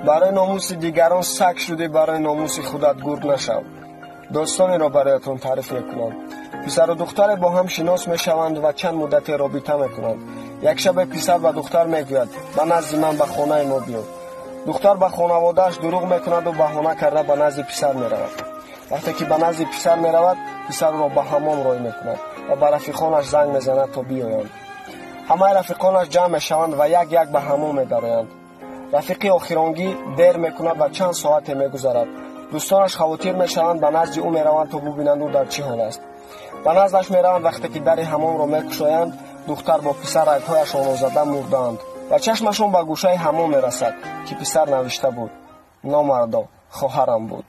Барои номуси дигарон саг шудӣ, барои номуси худат гург нашав. Достонеро бароятон таъриф мекунам. Писару духтаре бо ҳам шинос мешаванд ва чанд муддате робита мекунанд. Як шабе писар ба духтар мегӯяд: ба назди ман, ба хонаи мо биё. Духтар ба хонаводааш дурӯғ мекунаду баҳона карда ба назди писар меравад. Вақте ки ба назди писар меравад, писарро ба ҳаммом рой мекунад ва ба рафиқонаш занг мезанад, то биёянд. Ҳамаи рафиқонаш ҷамъ мешаванд ва як як ба ҳаммом медароянд. Рафиқи охиронгӣ дер мекунад ва чанд соате мегузарад. Дӯстонаш хавотир мешаванд, ба назди ӯ мераванд, то бубинанд, ӯ дар чӣ ҳол аст. Ба наздаш мераванд. Вақте ки дари ҳаммомро мекушоянд, духтар бо писар рагҳояшонро зада мурдаанд ва чашмашон ба гӯшаи ҳаммом мерасад, ки писар навишта буд: «Номардо, хоҳарам буд».